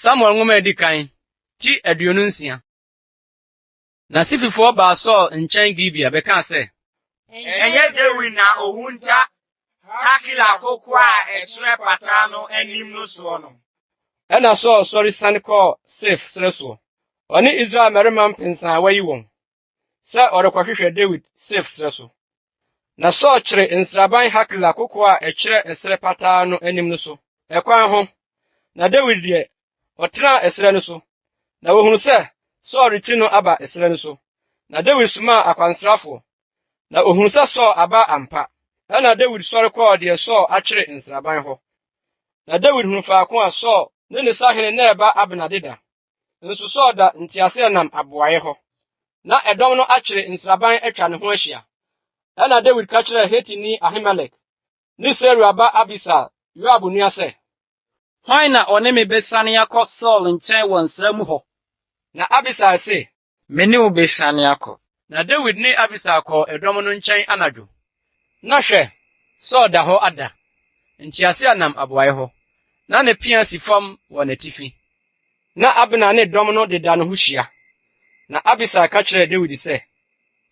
Samuel nwoma a edi kan, ti 26. Na Sififoɔ baa Saul nkyɛn Gibea bɛkaa sɛ. Ɛnyɛ Dawid na ohunta Hakila koko a ɛkyerɛ pataa no anim no soɔ no? Ɛnna Saul sɔre siane kɔɔ Sif serɛ soɔ, ɔne Israel mmarima mpensa a wayi wɔn, sɛ ɔrekɔhwehwɛ Dawid Sif serɛ so. Na Saul kyere nsraban Hakila koko a ɛkyerɛ ɛserɛ pataa no anim no so, ɛkwan ho. Na Dawid deɛ, ɔtenaa ɛserɛ no so. Na wɔhunu sɛ Saul reti no aba ɛserɛ no so. Na Dawid somaa akwansrafoɔ, na ohunu sɛ Saul aba ampa. Ɛnna Dawid sɔre kɔɔ deɛ Saul akyere nsraban hɔ. Na Dawid hunu faako a Saul ne ne sahene Ner ba Abner deda. Nso Saul da nteaseɛnam aboaeɛ hɔ. Na ɛdɔm no akyere nsraban atwa ne ho ahyia. Ɛnna Dawid ka kyerɛɛ Hetini Ahimelek ne Seruia ba Abisai, Yoab nua sɛ, Hwan na ɔne me bɛsiane akɔ Saul nkyɛn wɔ nsra mu hɔ? Na Abisai se, Me ne wo bɛsiane akɔ. Na Dawid ne Abisai kɔɔ ɛdɔm no nkyɛn anadwo. Na hwɛ, Saul da hɔ ada, nteaseɛnam aboae hɔ, na ne pea si fam wɔ n'atifi. Na Abner ne dɔm no deda ne ho hyia. Na Abisai ka kyerɛɛ Dawid sɛ,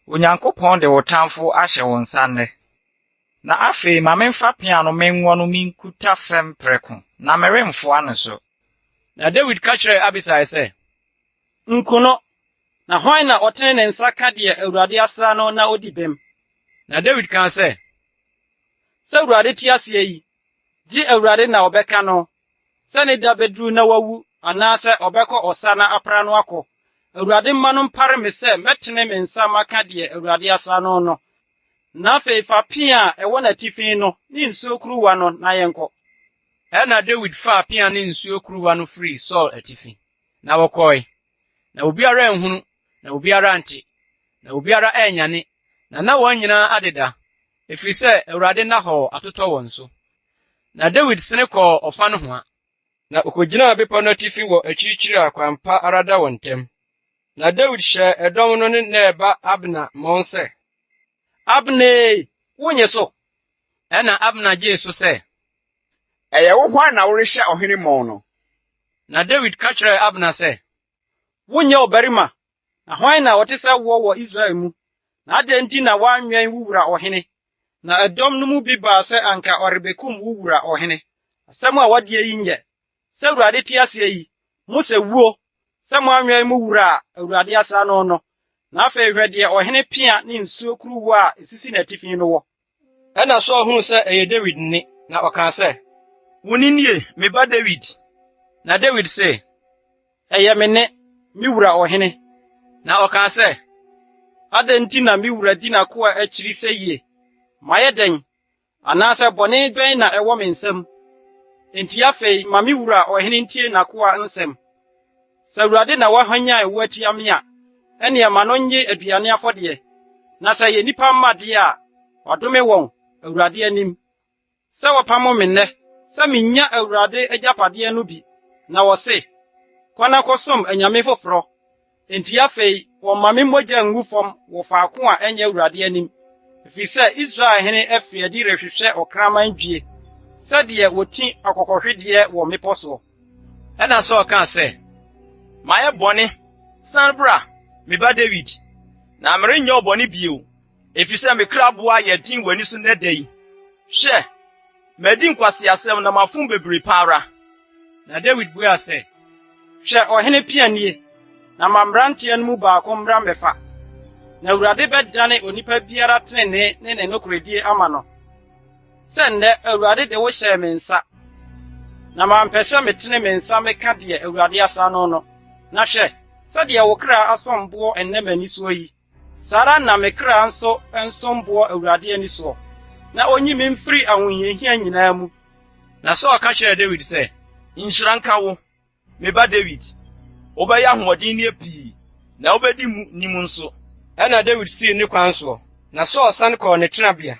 Onyankopɔn de wo tamfo ahyɛ wo nsa nnɛ. Na afei ma memfa pea no menwɔ no minkuta fam prɛko, na meremfoa ne so. Na Dawid ka kyerɛɛ Abisai sɛ, Nku no, na hwan na ɔtene ne nsa ka deɛ Awurade asra no na odi bem? Na Dawid kaa sɛ, Sɛ Awurade te aseɛ yi, gye Awurade na ɔbɛka no, sɛ ne da bɛduru na wawu anaasɛ ɔbɛkɔ ɔsa na apra no akɔ. Awurade mma no mpare me sɛ mɛtene me nsa maka deɛ Awurade asra no no. Na afei fa pea a ɛwɔ n'atifi no ne nsuo kuruwa no na yɛnkɔ. Ɛnna Dawid faa pea ne nsuo kuruwa no firii Saul atifi, na wɔkɔe. Na obiara anhunu, na obiara ante, na obiara annyane, na na wɔn nyinaa adeda, ɛfiri sɛ Awurade nnahɔɔ atotɔ wɔn so. Na Dawid sene kɔɔ ɔfa nohoa, na okogyinaa bepɔ no atifi wɔ akyirikyiri a kwan pa ara da wɔn ntam. Na Dawid hyɛɛ ɛdɔm no ne Ner ba Abner mmɔn sɛ, Abner ei, wonnye so? Ɛnna Abner gyee so sɛ, Ɛyɛ wo hwan na worehyɛ ɔhene mmɔn no? Na Dawid ka kyerɛɛ Abner sɛ, Wonyɛ ɔbarima, na hwan na ɔte sɛ woɔ wɔ Israel mu? Na adɛn nti na woanwɛn wo wura ɔhene? Na ɛdɔm no mu bi baa sɛ anka ɔrebekum wo wura ɔhene. Asɛm a woadie yi nyɛ. Sɛ Awurade te aseɛ yi, mosɛ wuo, sɛ moanwɛn mo wura a Awurade asra no no. Na afei hwɛ deɛ ɔhene pea ne nsuo kuruwa a ɛsisi n'atifi no wɔ. Ɛnna Saul huu sɛ ɛyɛ Dawid nne, na ɔkaa sɛ, Wo nne nie, me ba Dawid? Na Dawid se, Ɛyɛ me nne, me wura ɔhene. Na ɔkaa sɛ, Adɛn nti na me wura di n'akoa akyiri sɛyie? Mayɛ dɛn? Anaasɛ bɔne bɛn na ɛwɔ me nsam? Enti afei ma me wura ɔhene ntie n'akoa nsɛm. Sɛ Awurade na wahwanyan wo atia me a, ɛnneɛ ma no nnye aduane afɔdeɛ, na sɛ ɛyɛ nnipa mma deɛ a, wadome wɔn, Awurade anim. Sɛ wɔpamo me nnɛ sɛ minnya Awurade agyapadeɛ no bi, na wɔse, 'Kɔ na kɔsom anyame foforɔ. Enti afei wɔmma me mogya ngu fam wɔ faako a ɛnyɛ Awurade anim, ɛfiri sɛ Israel hene afiri adi rehwehwɛ ɔkraman dwie, sɛdeɛ wɔti akokɔhwedeɛ wɔ mmepɔ soɔ. Ɛnna Saul kaa sɛ, Mayɛ bɔne. San bra, me ba Dawid, na merenyɛ wo bɔne bio, efisɛ me kra bo ayɛ den w'ani so nnɛ da yi. Hwɛ, madi nkwaseasɛm na mafom bebree pa ara. Na Dawid buaa sɛ, Hwɛ, ɔhene pea nie, na ma mmeranteɛ no mu baako mmra mmɛfa. Na Awurade bɛdane onipa biara tenenee ne ne nokorɛdie ama no. Sɛ nnɛ Awurade de wo hyɛɛ me nsa, na mampɛ sɛ metene me nsa meka deɛ Awurade asra no no. Na hwɛ, sɛdeɛ wo kra asom boɔ nnɛ m'ani soɔ yi, saa ara na me kra nso nsom boɔ Awurade ani soɔ, na ɔnyi me mfiri ahohiahia nyinaa mu. Na Saul ka kyerɛɛ Dawid sɛ, Nhyira nka wo, me ba Dawid. Wobɛyɛ ahoɔdenneɛ pii, na wobɛdi mu nim nso. Ɛnna Dawid sii ne kwan soɔ, na Saul sane kɔɔ ne tenabea.